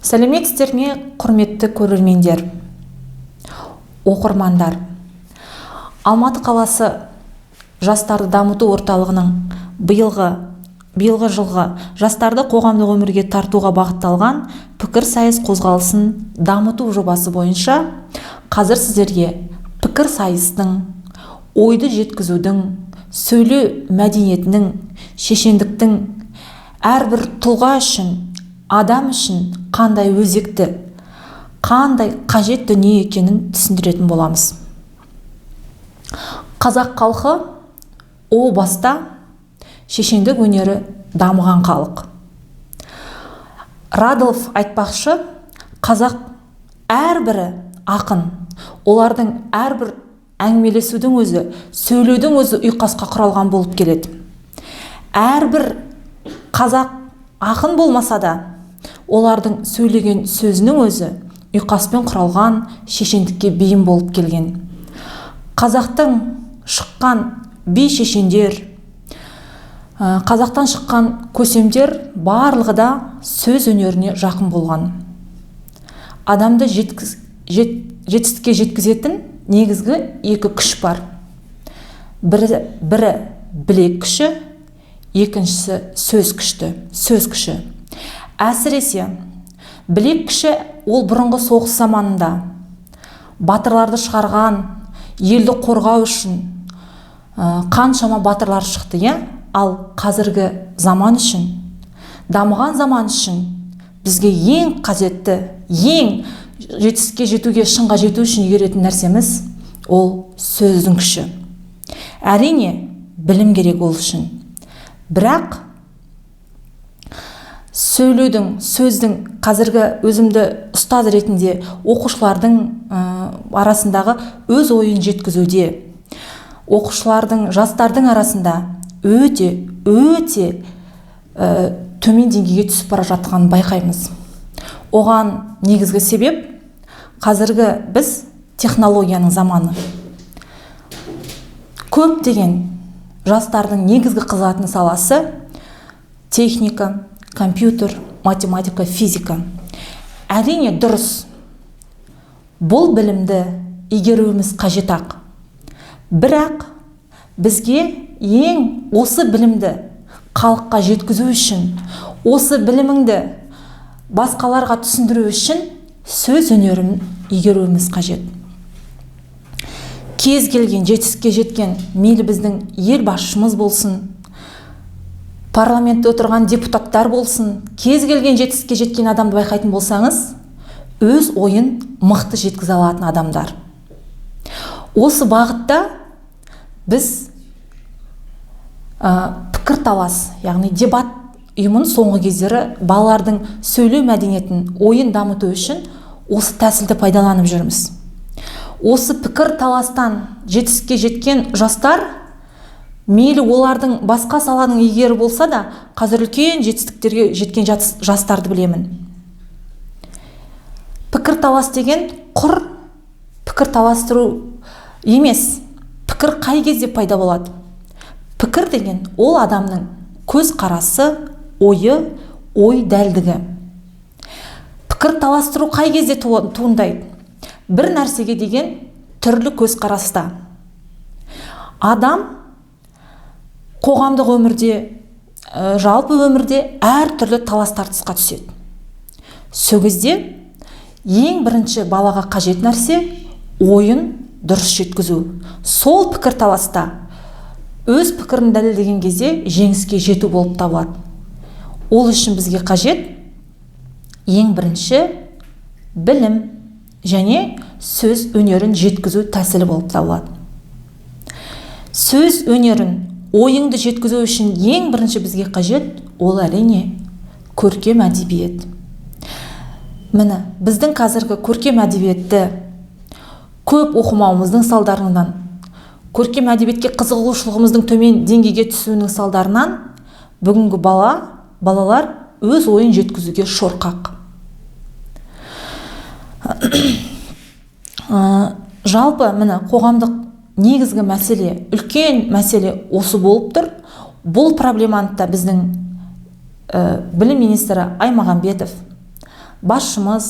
Сәлеметсіздер ме, құрметті көрермендер, оқырмандар! Алматы қаласы жастарды дамыту орталығының биылғы жылғы жастарды қоғамдық өмірге тартуға бағытталған пікірсайыс қозғалысын дамыту жобасы бойынша қазір сіздерге пікірсайыстың, ойды жеткізудің, сөйлеу мәдениетінің, шешендіктің әрбір тұлға үшін, адам үшін қандай өзекті, қандай қажет дүние екенін түсіндіретін боламыз. Қазақ халқы о баста шешендік өнері дамыған халық. Радлов айтпақшы, қазақ әрбірі ақын, олардың әрбір әңгімелесудің өзі, сөйлеудің өзі ұйқасқа құралған болып келеді. Әрбір қазақ ақын болмаса да, олардың сөйлеген сөзінің өзі ұйқаспен құралған шешендікке бейім болып келген. Қазақтың шыққан би шешендер, қазақтан шыққан көсемдер барлығы да сөз өнеріне жақын болған. Адамды жетістікке жеткізетін негізгі екі күш бар. Бірі білек күші, екіншісі сөз күшті, сөз күші. Әсіресе білек күші ол бұрынғы соғыс заманында батырларды шығарған, елді қорғау үшін қаншама батырлар шықты, иә? Ал қазіргі заман үшін, дамыған заман үшін бізге ең қажетті, ең жетістікке жетуге, шыңға жету үшін игеретін нәрсеміз ол сөздің күші. Әрине, білім керек ол үшін. Бірақ сөйлеудің, сөздің қазіргі өзімді ұстаз ретінде оқушылардың арасындағы өз ойын жеткізуде, оқушылардың, жастардың арасында өте, өте төмен деңгейге түсіп бара жатқанын байқаймыз. Оған негізгі себеп қазіргі біз технологияның заманы. Көптеген жастардың негізгі қызығатын саласы техника, компьютер, математика, физика. Әрине дұрыс. Бұл білімді игеруіміз қажет ақ. Бірақ бізге ең осы білімді халыққа жеткізу үшін, осы біліміңді басқаларға түсіндіру үшін сөз өнерін игеруіміз қажет. Кез келген жетістікке жеткен, мейлі біздің ел басшымыз болсын, парламентте отырған депутаттар болсын, кез келген жетістікке жеткен адамды байқайтын болсаңыз, өз ойын мықты жеткізе алатын адамдар. Осы бағытта біз пікірталас, яғни дебат ұйымын соңғы кездері балалардың сөйлеу мәдениетін, ойын дамыту үшін осы тәсілді пайдаланып жүрміз. Осы пікірталастан жетістікке жеткен жастар, мейлі олардың басқа саланың иегері болса да, қазір үлкен жетістіктерге жеткен жастарды білемін. Пікірталас деген құр пікірталастыру емес. Пікір қай кезде пайда болады? Пікір деген ол адамның көзқарасы, ойы, ой дәлдігі. Пікір таластыру қай кезде туындайды? Бір нәрсеге деген түрлі көзқараста. Адам қоғамдық өмірде, жалпы өмірде әртүрлі талас тартысқа түседі. Сол кезде ең бірінші балаға қажет нәрсе ойын дұрыс жеткізу. Сол пікір таласта өз пікірін дәлелдеген кезде жеңіске жету болып табылады. Ол үшін бізге қажет ең бірінші білім және сөз өнерін жеткізу тәсілі болып табылады. Сөз өнерін, ойыңды жеткізу үшін ең бірінші бізге қажет ол әрине көркем әдебиет. Міне, біздің қазіргі көркем әдебиетті көп оқымауымыздың салдарынан, көркем әдебиетке қызығушылығымыздың төмен деңгейге түсуінің салдарынан бүгінгі балалар өз ойын жеткізуге шорқақ. Жалпы міне қоғамдық негізгі мәселе, үлкен мәселе осы болып тұр. Бұл проблеманы да біздің білім министрі Аймағамбетов, Басшымыз,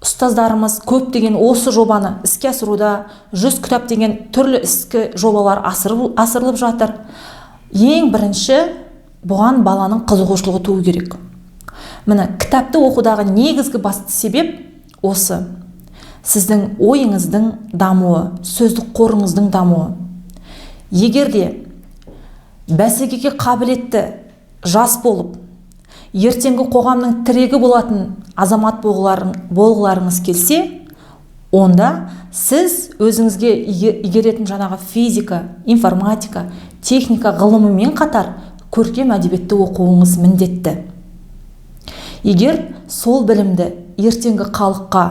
ұстаздарымыз көптеген осы жобаны іске асыруда, 100 кітап деген түрлі іскі жобалар асырылып жатыр. Ең бірінші бұған баланың қызығушылығы туу керек. Міне, кітапты оқудағы негізгі басты себеп осы. Сіздің ойыңыздың дамуы, сөздік қорыңыздың дамуы. Егер де бәсекеге қабілетті жас болып, ертеңгі қоғамның тірегі болатын азамат болғыларыңыз келсе, онда сіз өзіңізге игеретін жаңағы физика, информатика, техника ғылымымен қатар көркем әдебиетті оқуыңыз міндетті. Егер сол білімді ертеңгі халыққа,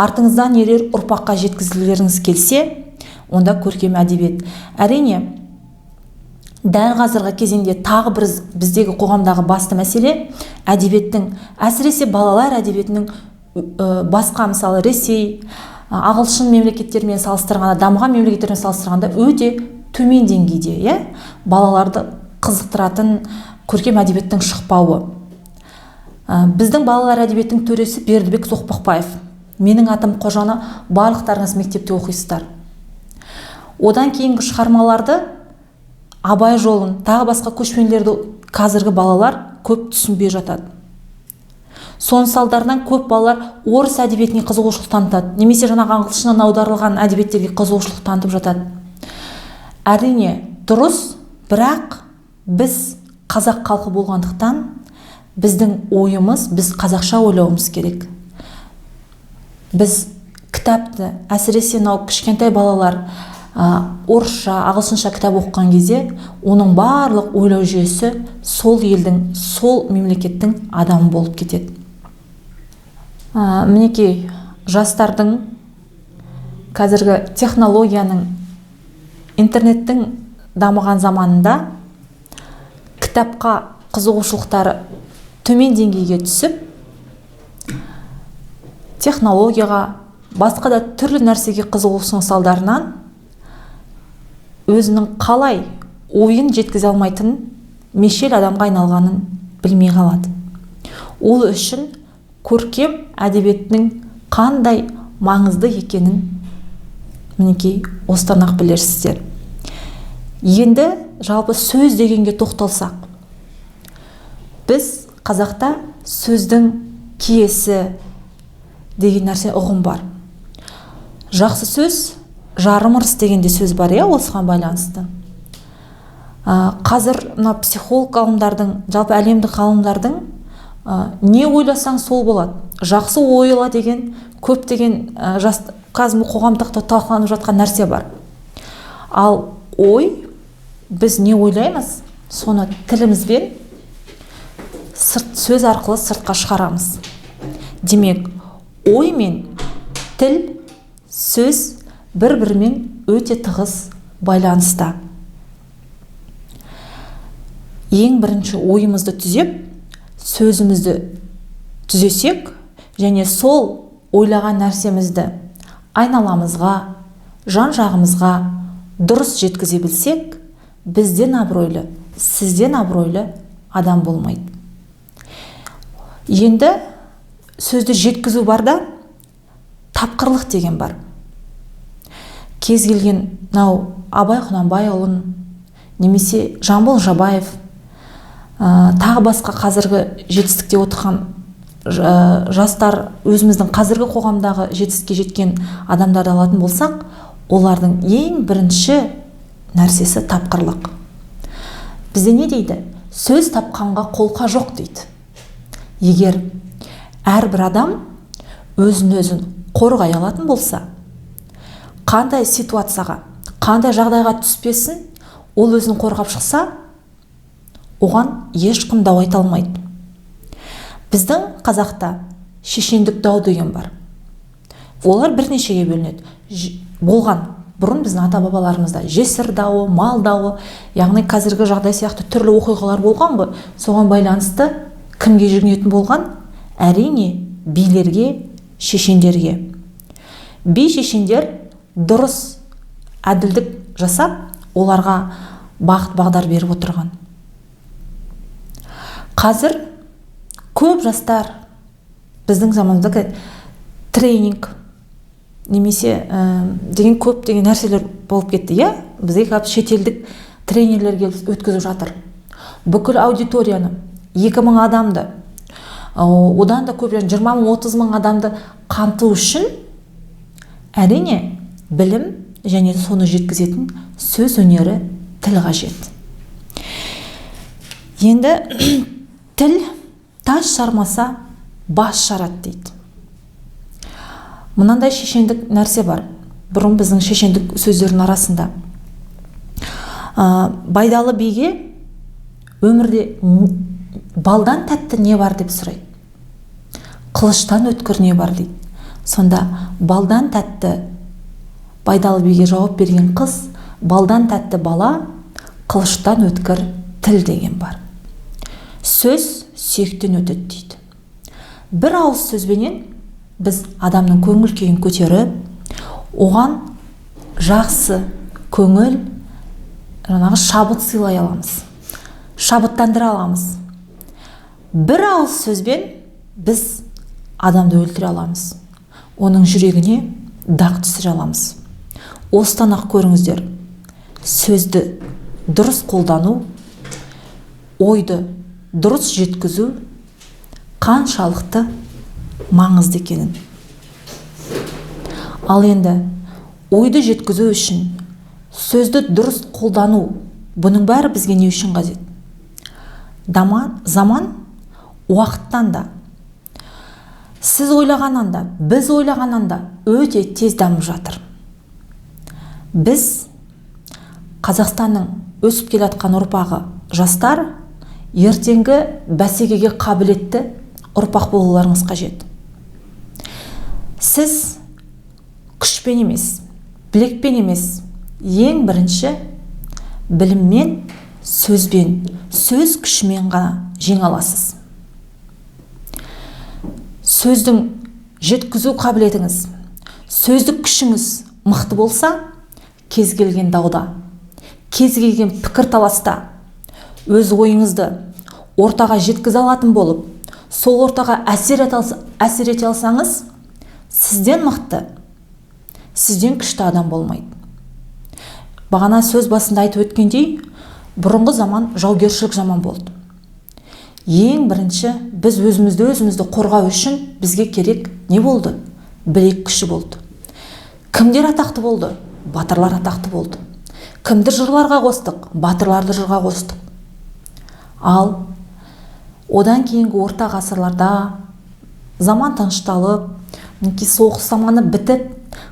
артыңыздан ерер ұрпаққа жеткізгілеріңіз келсе, онда көркем әдебиет. Әрине, дәл қазіргі кезеңде тағы бір біздегі қоғамдағы басты мәселе әдебиеттің, әсіресе балалар әдебиетінің басқа, мысалы, Ресей, ағылшын мемлекеттерімен салыстырғанда, дамыған мемлекеттермен салыстырғанда өте төмен деңгейде, иә? Балаларды қызықтыратын көркем әдебиеттің шықпауы. Біздің балалар әдебиеттің төресі Бердібек Соқпақбаев. Менің атым Қожаны барлықтарыңыз мектепте оқисыздар. Одан кейінгі шығармаларды, Абай жолын, тағы басқа көшпенділерді қазіргі балалар көп түсінбей жатады. Соның салдарынан көп балалар орыс әдебиетіне қызығушылық танытады, немесе жаңағы ағылшыннан аударылған әдебиеттерге қызығушылық танытып жатады. Әрине, дұрыс, бірақ біз қазақ халқы болғандықтан біздің ойымыз, біз қазақша ойлауымыз керек. Біз кітапты, әсіресе мынау кішкентай балалар орысша, ағылшынша кітап оқыған кезде, оның барлық ойлау жүйесі сол елдің, сол мемлекеттің адамы болып кетеді. Мінекей, жастардың қазіргі технологияның, интернеттің дамыған заманында кітапқа қызығушылықтары төмен деңгейге түсіп, технологияға, басқа да түрлі нәрсеге қызығушының салдарынан өзінің қалай ойын жеткізе алмайтын мешел адамға айналғанын білмей қалады. Ол үшін көркем әдебиеттің қандай маңызды екенін мінекей осыдан-ақ білерсіздер. Енді жалпы сөз дегенге тоқталсақ, біз қазақта сөздің киесі деген нәрсе ұғым бар. Жақсы сөз жарым ырыс деген де сөз бар, иә, осыған байланысты. Қазір мына психолог ғалымдардың, жалпы әлемдік ғалымдардың не ойласаң сол болады, жақсы ойла деген көптеген қазір қоғамдық талқыланып жатқан нәрсе бар. Ал ой, біз не ойлаймыз, соны тілімізбен сөз арқылы сыртқа шығарамыз. Демек, ой мен тіл, сөз бір-бірімен өте тығыз байланыста. Ең бірінші ойымызды түзеп, сөзімізді түзесек, және сол ойлаған нәрсемізді айналамызға, жан-жағымызға дұрыс жеткізе білсек, бізден абыройлы, сізден абыройлы адам болмайды. Енді сөзді жеткізу бар да, тапқырлық деген бар. Кез келген мынау Абай Құнанбайұлын немесе Жамбыл Жабаев, тағы басқа қазіргі жетістікте отырған жастар, өзіміздің қазіргі қоғамдағы жетістікке жеткен адамдарды алатын болсақ, олардың ең бірінші нәрсесі тапқырлық. Бізде не дейді? Сөз тапқанға қолқа жоқ дейді. Егер әрбір адам өзін-өзін қорғай алатын болса, қандай ситуацияға, қандай жағдайға түспесін, ол өзін қорғап шықса, оған ешкім дау айта алмайды. Біздің қазақта шешендік дау деген бар. Олар бірнешеге бөлінеді. Болған бұрын біздің ата-бабаларымызда жесір дауы, мал дауы, яғни қазіргі жағдай сияқты түрлі оқиғалар болған ғой. Соған байланысты кімге жүгінетін болған? Әрине, билерге, шешендерге. Би шешендер дұрыс әділдік жасап, оларға бағыт бағдар беріп отырған. Қазір көп жастар, Біздің заманымызда тренинг немесе деген көптеген нәрселер болып кетті, иә? Бізге қазір шетелдік тренерлер келіп өткізіп жатыр. Бүкіл аудиторияны, 2000 адамды, одан да көп, 20 мың, 30 мың адамды қамту үшін әрине білім және соны жеткізетін сөз өнері, тіл қажет. Енді тіл тас жармаса, бас жарады дейді. Мынандай шешендік нәрсе бар. Бұрын біздің шешендік сөздердің арасында Байдалы биге өмірде балдан тәтті не бар деп сұрайды, қылыштан өткір не бар дейді. Сонда балдан тәтті Байдалы биге жауап берген қыз: балдан тәтті бала, қылыштан өткір тіл деген бар. Сөз сүйектен өтеді дейді. Бір ауыз сөзбенен біз адамның көңіл күйін көтеріп, оған жақсы көңіл, жаңағы шабыт сыйлай аламыз, шабыттандыра аламыз. Бір ауыз сөзбен біз адамды өлтіре аламыз, оның жүрегіне дақ түсіре аламыз. Осыдан ақ көріңіздер, сөзді дұрыс қолдану, ойды дұрыс жеткізу қаншалықты маңызды екенін. Ал енді ойды жеткізу үшін сөзді дұрыс қолдану, бұның бәрі бізге не үшін қажет? Заман уақыттан да, сіз ойлағаннан да, біз ойлағаннан да өте тез дамып жатыр. Біз, Қазақстанның өсіп келе жатқан ұрпағы, жастар, ертеңгі бәсекеге қабілетті ұрпақ болуларыңыз қажет. Сіз күшпен емес, білекпен емес, ең бірінші біліммен, сөзбен, сөз күшімен ғана жеңе аласыз. Сөздің жеткізу қабілетіңіз, сөздік күшіңіз мықты болса, кез келген дауда, кез келген пікір таласта өз ойыңызды ортаға жеткізе алатын болып, сол ортаға әсер ете алсаңыз, сізден мықты, сізден күшті адам болмайды. Бағана сөз басында айтып өткендей, бұрынғы заман жаугершілік заман болды. Ең бірінші біз өзімізді қорғау үшін бізге керек не болды? Білек күші болды. Кімдер атақты болды? Батырлар атақты болды. Кімді жырларға қостық? Батырларды жырға қостық. Ал одан кейінгі орта ғасырларда заман тынышталып, мінекей, соғыс заманы бітіп,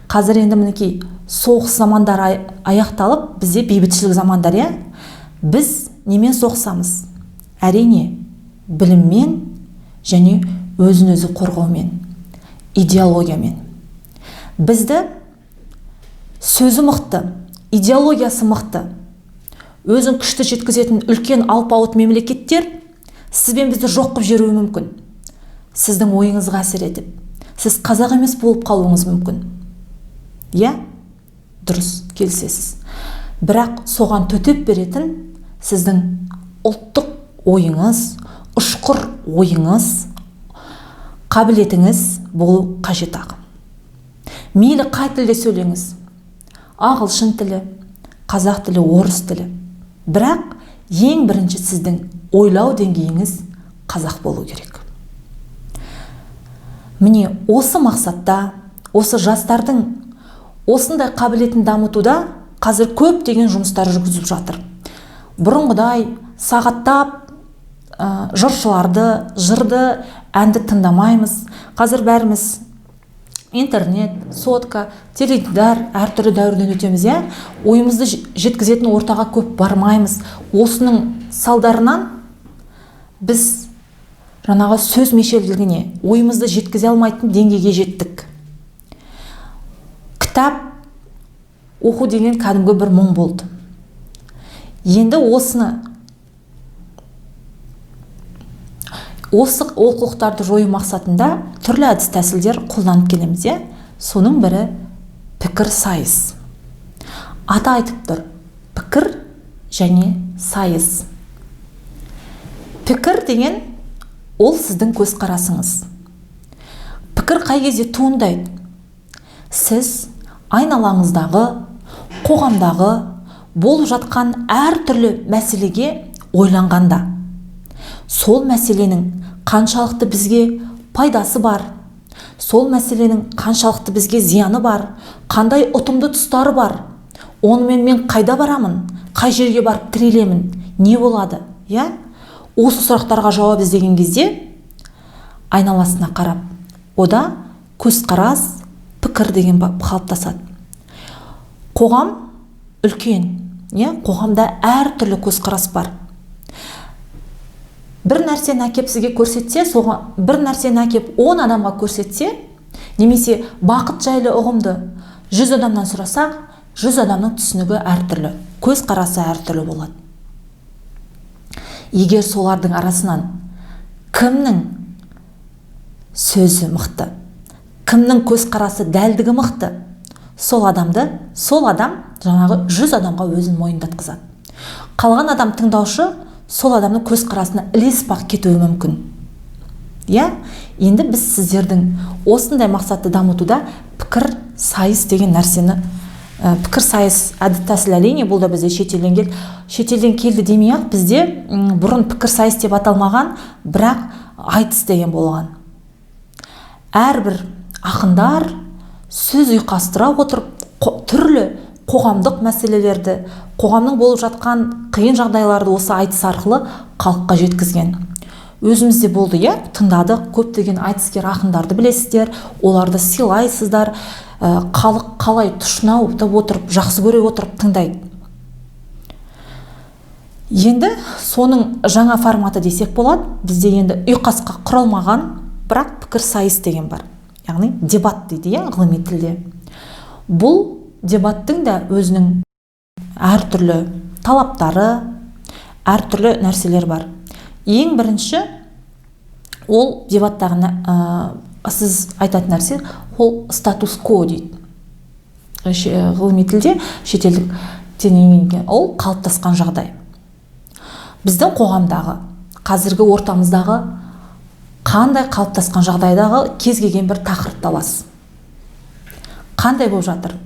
қазір енді, мінекей, соғыс замандары аяқталып, бізде бейбітшілік замандар, иә? Біз немен соғысамыз? Әрине, біліммен және өзін өзі қорғаумен, идеологиямен. Бізді сөзі мықты, идеологиясы мықты, өзін күшті жеткізетін үлкен алпауыт мемлекеттер сіз бен бізді жоқ қылып жіберуі мүмкін. Сіздің ойыңызға әсер етіп, сіз қазақ емес болып қалуыңыз мүмкін, иә? Дұрыс келісесіз. Бірақ соған төтеп беретін сіздің ұлттық ойыңыз, ұшқыр ойыңыз, қабілетіңіз болу қажет ақ. Мейлі қай тілде сөйлеңіз: ағылшын тілі, қазақ тілі, орыс тілі. Бірақ ең бірінші сіздің ойлау деңгейіңіз қазақ болу керек. Міне, осы мақсатта, осы жастардың осындай қабілетін дамытуда қазір көптеген жұмыстар жүргізіліп жатыр. Бұрынғыдай сағаттап жыршыларды, жырды, әнді тыңдамаймыз. Қазір бәріміз интернет, сотка, теледидар, әртүрлі дәуірден өтеміз, иә? Ойымызды жеткізетін ортаға көп бармаймыз. Осының салдарынан біз жаңағы сөз мешелдігіне, ойымызды жеткізе алмайтын деңгейге жеттік. Кітап оқу деген кәдімгі бір мұң болды. Енді осы олқылықтарды жою мақсатында түрлі әдіс тәсілдер қолданып келеміз, иә? Соның бірі пікір сайыс. Аты айтып тұр: пікір және сайыс. Пікір деген ол сіздің көзқарасыңыз. Пікір қай кезде туындайды? Сіз айналаңыздағы, қоғамдағы болып жатқан әртүрлі мәселеге ойланғанда, сол мәселенің қаншалықты бізге пайдасы бар, сол мәселенің қаншалықты бізге зияны бар, қандай ұтымды тұстары бар, онымен мен қайда барамын, қай жерге барып тірелемін, не болады, иә? Осы сұрақтарға жауап іздеген кезде айналасына қарап, ода көзқарас, пікір деген қалыптасады. Қоғам үлкен, иә, қоғамда әртүрлі көзқарас бар. Бір нәрсені әкеп сізге көрсетсе, соған бір нәрсені әкеп 10 адамға көрсетсе, немесе бақыт жайлы ұғымды 100 адамнан сұрасақ, 100 адамның түсінігі әртүрлі, көзқарасы әртүрлі болады. Егер солардың арасынан кімнің сөзі мықты, кімнің көзқарасы дәлдігі мықты, сол адамды, сол адам жаңағы 100 адамға өзін мойындатқызады. Қалған адам, тыңдаушы, сол адамның көзқарасына ілеспақ кетуі мүмкін. Иә, енді біз сіздердің осындай мақсатты дамытуда пікір сайыс деген нәрсені, пікір сайыс әдіс тәсіл, әрине, бұл да бізде шетелден келді. Шетелден келді демей ақ, бізде бұрын пікір сайыс деп аталмаған, бірақ айтыс деген болған. Әрбір ақындар сөз ұйқастыра отырып, түрлі қоғамдық мәселелерді, қоғамның болып жатқан қиын жағдайларды осы айтыс арқылы халыққа жеткізген. Өзімізде болды, иә, тыңдадық, көптеген айтыскер ақындарды білесіздер, оларды сыйлайсыздар, халық қалай тұшына отырып, жақсы көре отырып тыңдайды. Енді соның жаңа форматы десек болады. Бізде енді ұйқасқа құралмаған, бірақ пікір сайыс деген бар, яғни дебат дейді, иә, ғылыми тілде. Бұл дебаттың да өзінің әртүрлі талаптары, әртүрлі нәрселер бар. Ең бірінші ол дебаттағы сіз айтатын нәрсе, ол статус-кво дейді ғылыми тілде, шетелдіктен енген, ол қалыптасқан жағдай. Біздің қоғамдағы, қазіргі ортамыздағы қандай қалыптасқан жағдайдағы кез келген бір тақырыпты аласыз, қандай болып жатыр,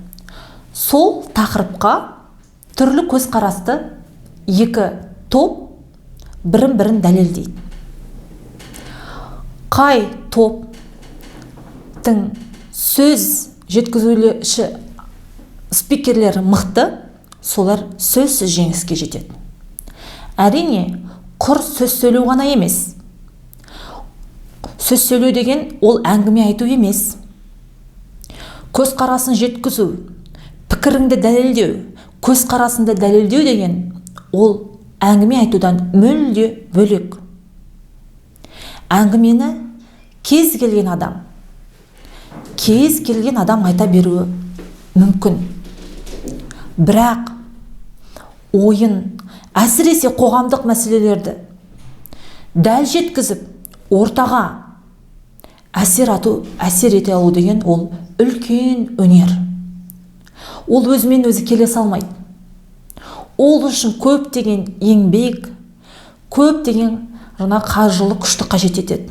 сол тақырыпқа түрлі көзқарасты екі топ бірін бірін дәлелдейді. Қай топтың сөз жеткізуші спикерлері мықты, солар сөзсіз жеңіске жетеді. Әрине, құр сөз сөйлеу ғана емес. Сөз сөйлеу деген ол әңгіме айту емес, көзқарасын жеткізу, пікіріңді дәлелдеу, көзқарасыңды дәлелдеу деген ол әңгіме айтудан мүлде бөлек. Әңгімені кез келген адам айта беруі мүмкін, бірақ ойын, әсіресе қоғамдық мәселелерді дәл жеткізіп, ортаға әсер ете алу деген ол үлкен өнер. Ол өзімен өзі келе салмайды. Ол үшін көптеген еңбек, көптеген жаңа қаржылық күшті қажет етеді.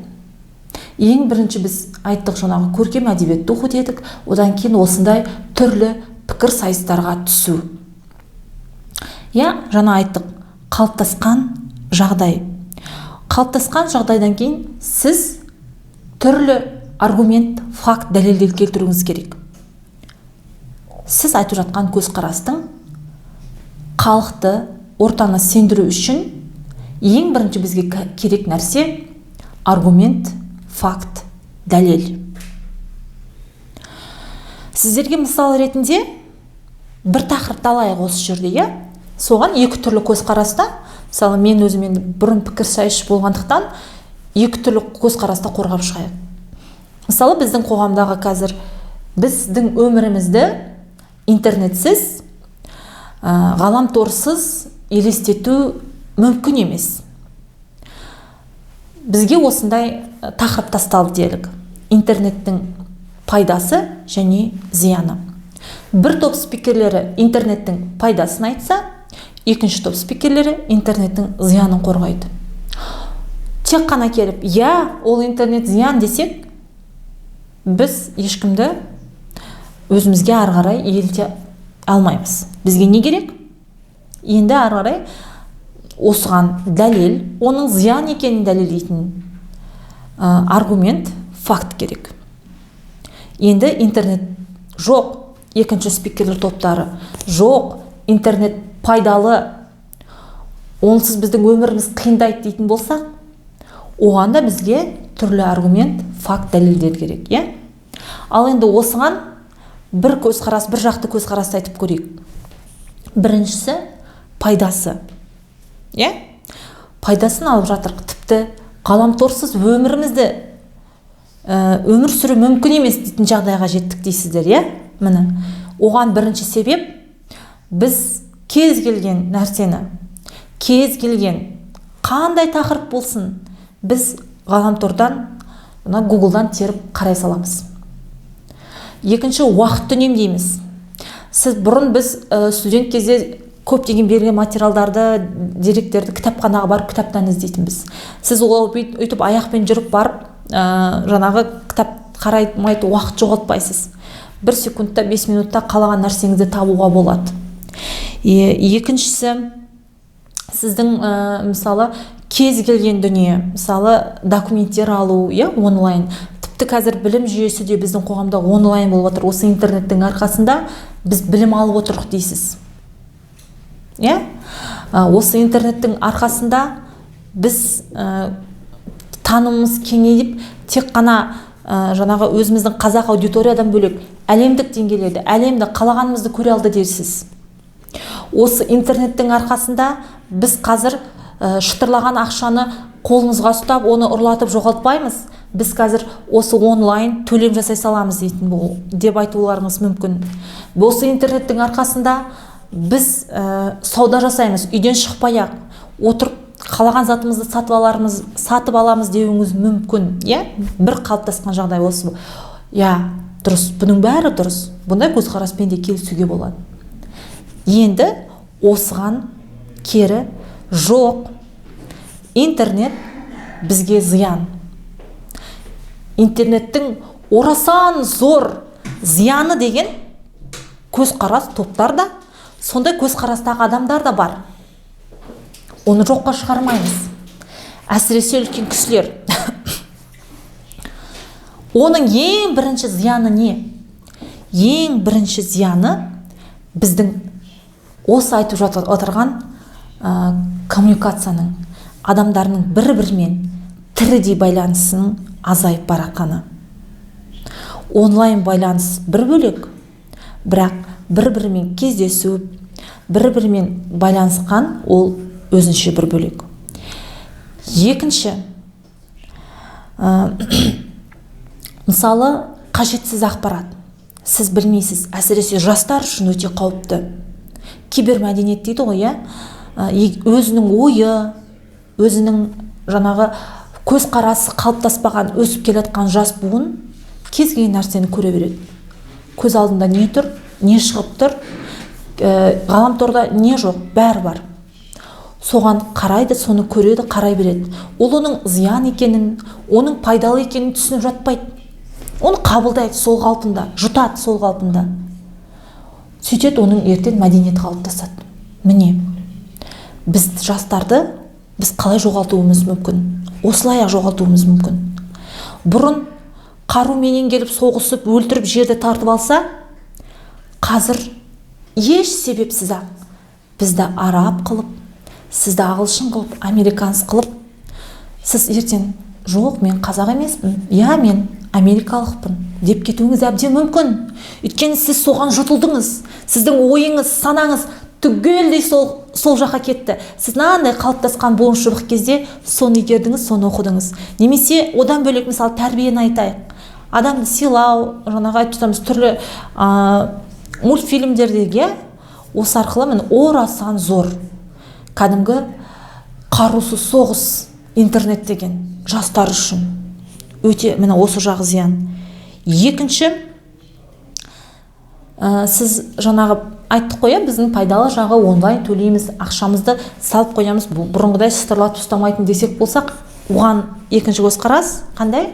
Ең бірінші біз айттық, жаңағы көркем әдебиетті оқу дедік, одан кейін осындай түрлі пікір сайыстарға түсу. Иә, жаңа айттық, қалыптасқан жағдай. Қалыптасқан жағдайдан кейін сіз түрлі аргумент, факт, дәлелдер келтіруіңіз керек. Сіз айтып жатқан көзқарастың халықты, ортаны сендіру үшін ең бірінші бізге керек нәрсе – аргумент, факт, дәлел. Сіздерге мысал ретінде бір тақырыпты алайық осы жерде, иә, соған екі түрлі көзқараста. Мысалы, мен өзім енді бұрын пікірсайысшы болғандықтан, екі түрлі көзқараста қорғап шығайық. Мысалы, біздің қоғамдағы қазір біздің өмірімізді интернетсіз, ғаламторсыз елестету мүмкін емес. Бізге осындай тақырып тасталды делік: интернеттің пайдасы және зияны. Бір топ спикерлері интернеттің пайдасын айтса, екінші топ спикерлері интернеттің зиянын қорғайды. Тек қана келіп, иә, ол интернет зиян десек Біз ешкімді өзімізге ары қарай елте алмаймыз. Бізге не керек? Енді ары қарай осыған дәлел, оның зиян екенін дәлелдейтін аргумент, факт керек. Енді интернет жоқ, екінші спикерлер топтары жоқ, интернет пайдалы, онсыз біздің өміріміз қиындайды дейтін болсақ, оған да бізге түрлі аргумент, факт, дәлелдер керек, иә? Ал енді осыған бір көзқарас, бір жақты көзқарасты айтып көрейік. Біріншісі – пайдасы, иә? Пайдасын алып жатырық. Тіпті ғаламторсыз өмірімізді өмір сүру мүмкін емес дейтін жағдайға жеттік дейсіздер, иә? Міне, оған бірінші себеп: біз кез келген нәрсені, кез келген қандай тақырып болсын, біз ғаламтордан, мына Гуглдан теріп қарай саламыз. Екінші, уақытты үнемдейміз. Сіз бұрын, біз студент кезде көптеген берілген материалдарды, деректерді кітапханаға барып, кітаптан іздейтінбіз. Сіз ол өйтіп аяқпен жүріп барып, жаңағы кітап қараймайды, уақыт жоғалтпайсыз. Бір секундта, 5 минутта қалаған нәрсеңізді табуға болады. Екіншісі, сіздің мысалы, кез келген дүние, мысалы, документтер алу, иә, онлайн. Тіпті қазір білім жүйесі де біздің қоғамда онлайн болып жатыр. Осы интернеттің арқасында біз білім алып отырмық дейсіз, иә? Осы интернеттің арқасында біз танымымыз кеңейіп, тек қана жаңағы өзіміздің қазақ аудиториядан бөлек, әлемдік деңгейлерде әлемді қалағанымызды көре алды дерсіз. Осы интернеттің арқасында біз қазір шытырлаған ақшаны қолымызға ұстап, оны ұрлатып жоғалтпаймыз. Біз қазір осы онлайн төлем жасай саламыз дейтін бол, деп айтуларыңыз мүмкін. Осы интернеттің арқасында біз сауда жасаймыз, үйден шықпай ақ отырып қалаған затымызды сатып аламыз деуіңіз мүмкін, иә? Бір қалыптасқан жағдай осы, иә? Дұрыс, бұның бәрі дұрыс, бұндай көзқараспен де келісуге болады. Енді осыған кері: жоқ, интернет бізге зиян, интернеттің орасан зор зияны деген көзқарас топтар да, сондай көзқарастағы адамдар да бар. Оны жоққа шығармаймыз, әсіресе үлкен кісілер. Оның ең бірінші зияны не? Ең бірінші зияны – біздің осы айтып отырған коммуникацияның, адамдардың бір бірімен тірідей байланысының азайып баратқаны. Онлайн байланыс бір бөлек, бірақ бір бірімен кездесу, бір бірімен байланысқан ол өзінше бір бөлек. Екінші, мысалы, қажетсіз ақпарат. Сіз білмейсіз, әсіресе жастар үшін өте қауіпті кибермәдениет дейді ғой, иә? Өзінің ойы, өзінің жаңағы көзқарасы қалыптаспаған, өсіп келе жатқан жас буын кез келген нәрсені көре береді. Көз алдында не тұр, не шығып тұр, ғаламторда не жоқ, бәрі бар. Соған қарайды, соны көреді, қарай береді. Ол оның зиян екенін, оның пайдалы екенін түсініп жатпайды. Оны қабылдайды сол қалпында, жұтады сол қалпында. Сөйтеді, оның ертең мәдениеті қалыптасады. Міне, біз жастарды біз қалай жоғалтуымыз мүмкін? Осылай ақ жоғалтуымыз мүмкін. Бұрын қаруменен келіп, соғысып, өлтіріп, жерді тартып алса, қазір еш себепсіз ақ бізді араб қылып, сізді ағылшын қылып, американец қылып, сіз ертең «Жоқ, мен қазақ емеспін, иә, мен америкалықпын» деп кетуіңіз әбден мүмкін. Өйткені сіз соған жұтылдыңыз, сіздің ойыңыз, санаңыз түгелдей сол жаққа кетті. Сіз мынандай қалыптасқан буын шыбық кезде соны игердіңіз, соны оқыдыңыз. Немесе одан бөлек, мысалы, тәрбиені айтайық, адамды сыйлау, жаңағы айтып жатамыз, түрлі мультфильмдердегі, иә? Осы арқылы, міне, орасан зор кәдімгі қарусыз соғыс интернет деген жастар үшін өте, міне, осы жағы зиян. Екінші, сіз жаңағы айттық қой, иә, біздің пайдалы жағы: онлайн төлейміз, ақшамызды салып қоямыз, бұл бұрынғыдай сытырлатып ұстамайтын десек болсақ, оған екінші көзқарас қандай?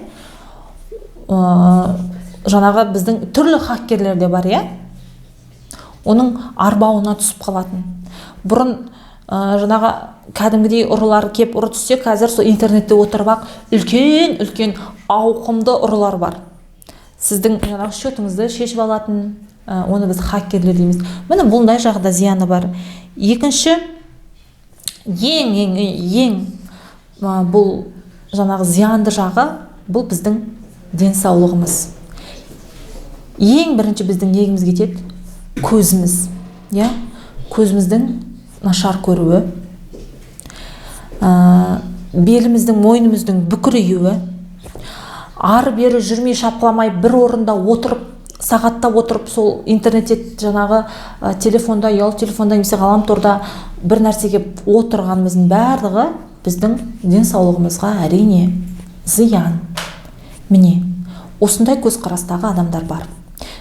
Жаңағы біздің түрлі хакерлер де бар, иә, оның арбауына түсіп қалатын. Бұрын жаңағы кәдімгідей ұрылар кеп ұры түссе, қазір сол интернетте отырып ақ үлкен үлкен ауқымды ұрылар бар, сіздің жаңағы счетыңызды шешіп алатын, оны біз хакерлер дейміз. Міне, бұндай жағы да зияны бар. Екінші, ең ең ең бұл жаңағы зиянды жағы, бұл біздің денсаулығымыз. Ең бірінші біздің негіміз кетеді? Көзіміз, иә, көзіміздің нашар көруі, беліміздің, мойнымыздың бүкіреюі, ары бері жүрмей, шапқыламай, бір орында отырып, сағаттап отырып, сол интернетте, жаңағы телефонда, ұялы телефонда немесе ғаламторда бір нәрсеге отырғанымыздың барлығы біздің денсаулығымызға, әрине, зиян. Міне, осындай көзқарастағы адамдар бар.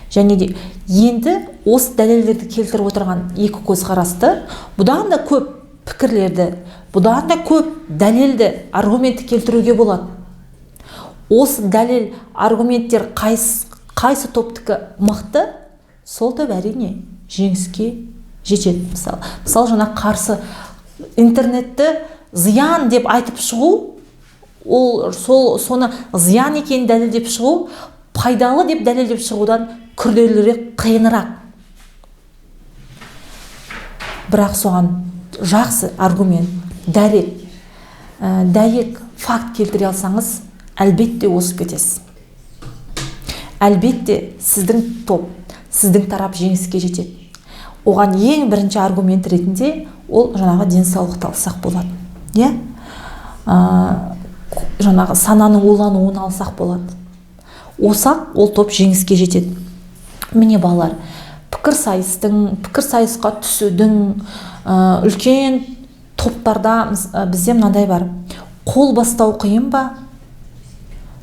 Және де енді осы дәлелдерді келтіріп отырған екі көзқарасты, бұдан да көп пікірлерді, бұдан да көп дәлелді, аргументті келтіруге болады. Осы дәлел, аргументтер қайсы топтікі мықты, сол топ, әрине, жеңіске жетеді. Мысалы, жаңа қарсы интернетті зиян деп айтып шығу, ол сол соны зиян екенін дәлелдеп шығу пайдалы деп дәлелдеп шығудан күрделірек, қиынырақ. Бірақ соған жақсы аргумент, дәрек, дәйек, факт келтіре алсаңыз, әлбетте, озып кетесіз, әлбетте, сіздің топ, сіздің тарап жеңіске жетеді. Оған ең бірінші аргумент ретінде ол жаңағы денсаулықты алсақ болады, иә, жаңағы сананың улануын алсақ болады. Осақ ол топ жеңіске жетеді. Міне, балалар, пікір сайысқа түсудің, үлкен топтарда бізде мынандай бар: қол бастау қиын ба,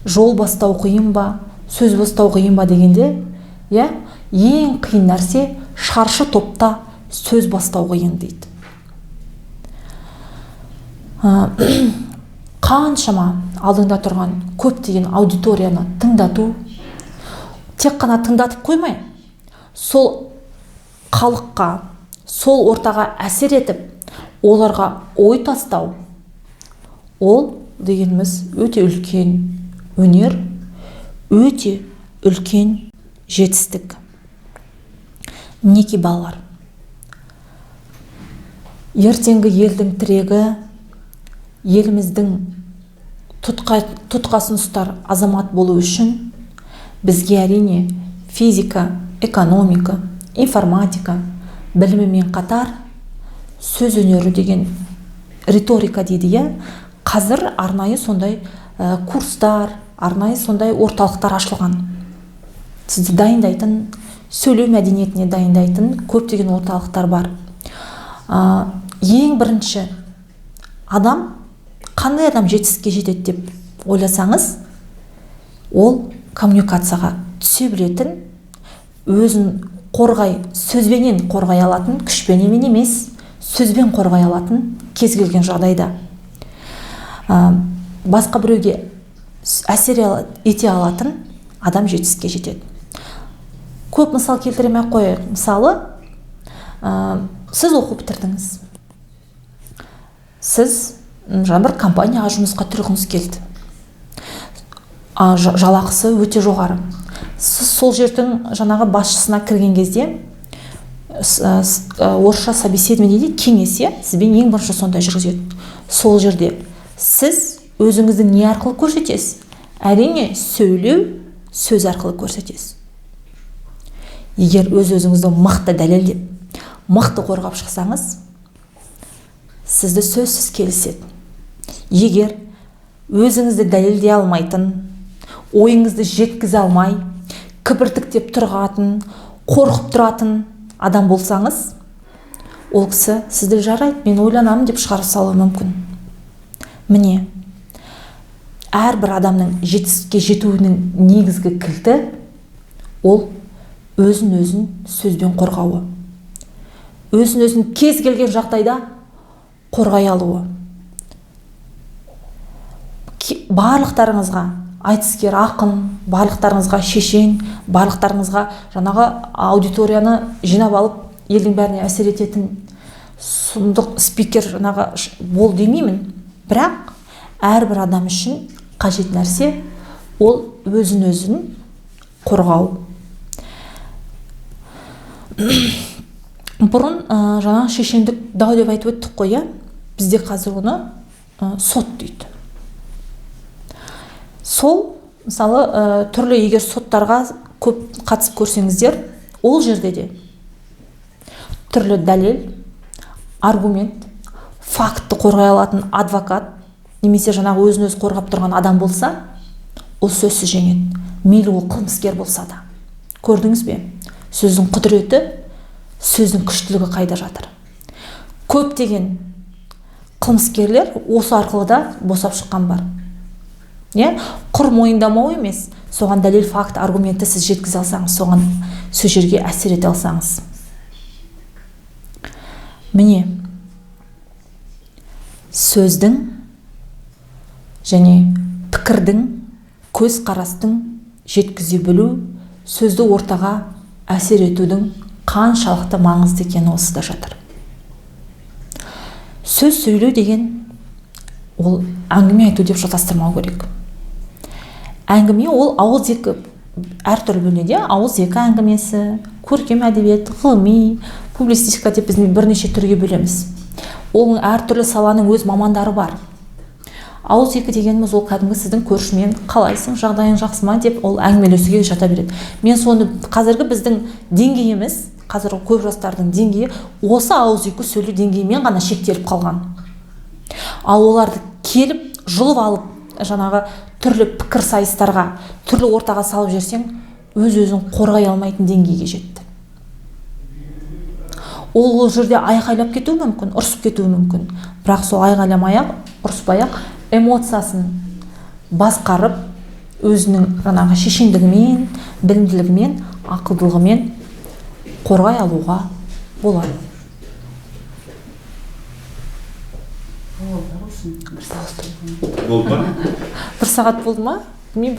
жол бастау қиын ба, сөз бастау қиын ба дегенде, иә, ең қиын нәрсе шаршы топта сөз бастау қиын дейді. Қаншама алдыңда тұрған көптеген аудиторияны тыңдату, тек қана тыңдатып қоймай, сол халыққа, сол ортаға әсер етіп, оларға ой тастау, ол дегеніміз өте үлкен өнер, өте үлкен жетістік. Мінекей, балалар, ертеңгі елдің тірегі, еліміздің тұтқасын ұстар азамат болу үшін бізге, әрине, физика, экономика, информатика білімімен қатар сөз өнері деген, риторика дейді, иә, қазір арнайы сондай курстар, арнайы сондай орталықтар ашылған. Сізді дайындайтын, сөйлеу мәдениетіне дайындайтын көптеген орталықтар бар. Ең бірінші адам, қандай адам жетістікке жетеді деп ойласаңыз, ол коммуникацияға түсе білетін, өзін қорғай, сөзбенен қорғай алатын, күшпенен емес, сөзбен қорғай алатын, кез келген жағдайда басқа біреуге әсер ете алатын адам жетістікке жетеді. Көп мысал келтіре ақ қояйық. Мысалы, сіз оқу бітірдіңіз, сіз жаңа бір компанияға жұмысқа тұрғыңыз келді, жалақысы өте жоғары. Сіз сол жердің жаңағы басшысына кірген кезде, орысша собеседование дейді, кеңес, иә, сізбен ең бірінші сондай жүргізеді. Сол жерде сіз өзіңізді не арқылы көрсетесіз? Әрине, сөйлеу, сөз арқылы көрсетесіз. Егер өз өзіңізді мықты дәлелдеп, мықты қорғап шықсаңыз, сізді сөзсіз келіседі. Егер өзіңізді дәлелдей алмайтын, ойыңызды жеткізе алмай, кібіртіктеп тұрғатын, қорқып тұратын адам болсаңыз, ол кісі сізді «Жарайды, мен ойланамын» деп шығарып салуы мүмкін. Міне, әрбір адамның жетістікке жетуінің негізгі кілті ол өзін өзін сөзбен қорғауы, өзін өзін кез келген жағдайда қорғай алуы. Барлықтарыңызға айтыскер ақын, барлықтарыңызға шешен, барлықтарыңызға жаңағы аудиторияны жинап алып елдің бәріне әсер ететін сұмдық спикер жаңағы бол демеймін. Бірақ әрбір адам үшін қажет нәрсе ол өзін өзін қорғау. Бұрын жаңағы шешендік дау деп айтып өттік қой, иә? Бізде қазір оны сот дейді. Сол мысалы түрлі егер соттарға көп қатысып көрсеңіздер, ол жерде де түрлі дәлел, аргумент, фактті қорғай алатын адвокат немесе жаңағы өзін өзі қорғап тұрған адам болса, ол сөзсіз жеңеді, мейлі ол қылмыскер болса да. Көрдіңіз бе, сөздің құдіреті, сөздің күштілігі қайда жатыр? Көптеген қылмыскерлер осы арқылы да босап шыққан бар. Иә, құр мойындамау емес, соған дәлел, факт, аргументті сіз жеткізе алсаңыз, соған сол жерге әсер ете алсаңыз. Міне, сөздің және пікірдің, көзқарастың жеткізе білу, сөзді ортаға әсер етудің қаншалықты маңызды екені осыда жатыр. Сөз сөйлеу деген ол әңгіме айту деп шатастырмау керек. Әңгіме ол ауызекі, әртүрлі бөлінеді, ауызекі әңгімесі, көркем әдебиет, ғылыми, публицистика деп біз бірнеше түрге бөлеміз. Оның әртүрлі саланың өз мамандары бар. Ауызекі дегеніміз ол кәдімгі сіздің көршімен қалайсың, жағдайың жақсы ма деп ол әңгімелесуге жата береді. Мен соны қазіргі біздің деңгейіміз, қазіргі көп жастардың деңгейі осы ауызекі сөйлеу деңгейімен ғана шектеліп қалған. Ал оларды келіп жұлып алып жаңағы түрлі пікір сайыстарға, түрлі ортаға салып жіберсең, өз-өзін қорғай алмайтын деңгейге жетті. Ол жерде айқайлап кетуі мүмкін, ұрсып кетуі мүмкін. Бірақ сол айқайламай-ақ, ұрыспай-ақ эмоциясын басқарып, өзінің жаңағы шешендігімен, білімділігімен, ақылдылығымен қорғай алуға болады. Болды ма? Бір сағат болды ма? Білмеймін.